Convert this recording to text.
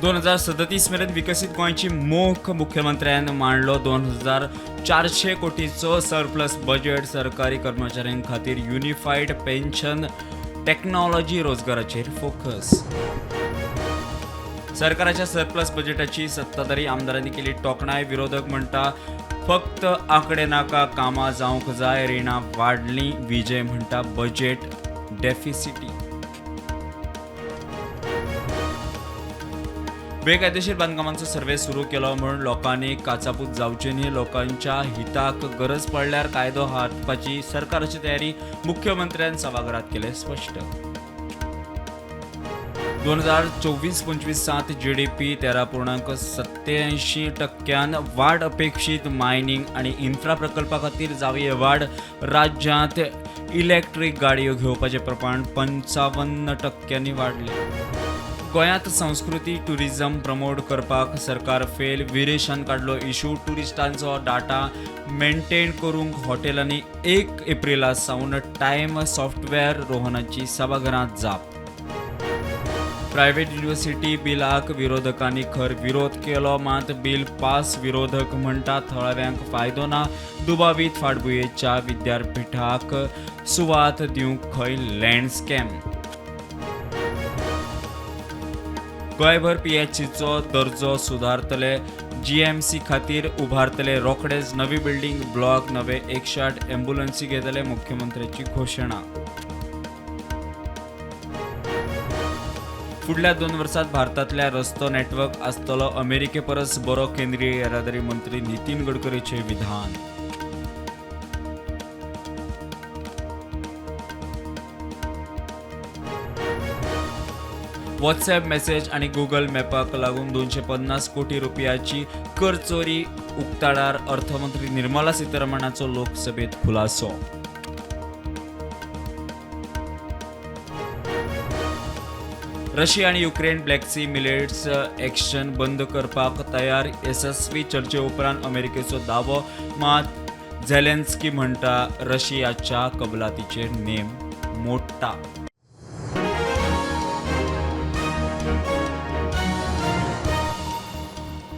2037 मेरेन विकसीत गोंयची मोख मुख्यमंत्र्यान मांडलो. 2400 कोटीचो सरप्लस बजेट, सरकारी कर्मचाऱ्यां खातीर युनिफायड पेन्शन, टॅक्नॉलॉजी, रोजगाराचेर फोकस. सरकाराच्या सरप्लस बजेटाची सत्ताधारी आमदारांनी केली तोखणाय. विरोधक म्हणटा फक्त आंकडे नाका, कामां जावंक जाय. रिणां वाडलीं, विजय म्हणटा बजेट डेफिसिटी. बेकायदेशीर बांदकामांचो सर्वे सुरू केलो म्हूण लोकांनी काचापूत जावचे न्ही. लोकांच्या हिताक गरज पडल्यार कायदो हाडपाची सरकाराची तयारी, मुख्यमंत्र्यान सभाघरात केलें स्पश्ट. 2024-25 सात जीडीपी 13.87% वाड अपेक्षीत. मायनिंग आनी इन्फ्रा प्रकल्पा खातीर जावये वाड. राज्यांत इलेक्ट्रीक गाडयो घेवपाचें प्रमाण 55% वाडलें. गोंयांत संस्कृती टुरिझम प्रमोट करपाक सरकार फेल, विरेशान काडलो इशू. टुरिस्टांचो डाटा मेंटेन करूंक हॉटेलांनी 1 एप्रिला सावन टायम सॉफ्टवेअर, रोहनाची सभाघरांत जाप. प्रायव्हेट युनिव्हर्सिटी बिलाक विरोधकांनी खर विरोध केलो, मात बिल पास. विरोधक म्हणटा थळाव्यांक फायदो ना. दुबावीत फाटभुंयेच्या विद्यापीठाक सुवात दिवंक खंय लँड स्कॅम. गोंयभर पीएचसीचो दर्जो सुदारतले, जीएमसी खातीर उबारतले रोखडेच नवी बिल्डिंग ब्लॉक, नवे 108 एम्ब्युलन्सी घेतले, मुख्यमंत्र्याची घोशणा. फुडल्या 2 वर्सात भारतांतल्या रस्तो नेटवर्क आसतलो अमेरिके परस बरो, केंद्रीय येरादारी मंत्री नितीन गडकरीचे विधान. व्हॉट्सॲप मेसेज आनी गुगल मॅपाक लागून 250 कोटी रुपयाची कर चोरी उक्ताडार, अर्थमंत्री निर्मला सीतारमणाचो लोकसभेत खुलासो. रशिया आनी Ukraine Black Sea millets action बंद करपाक तयार, येसस्वी चर्चे उपरांत अमेरिकेचो दावो. मात झेलेन्स्की म्हणटा रशियाच्या कबलातीचेर नेम मोडटा.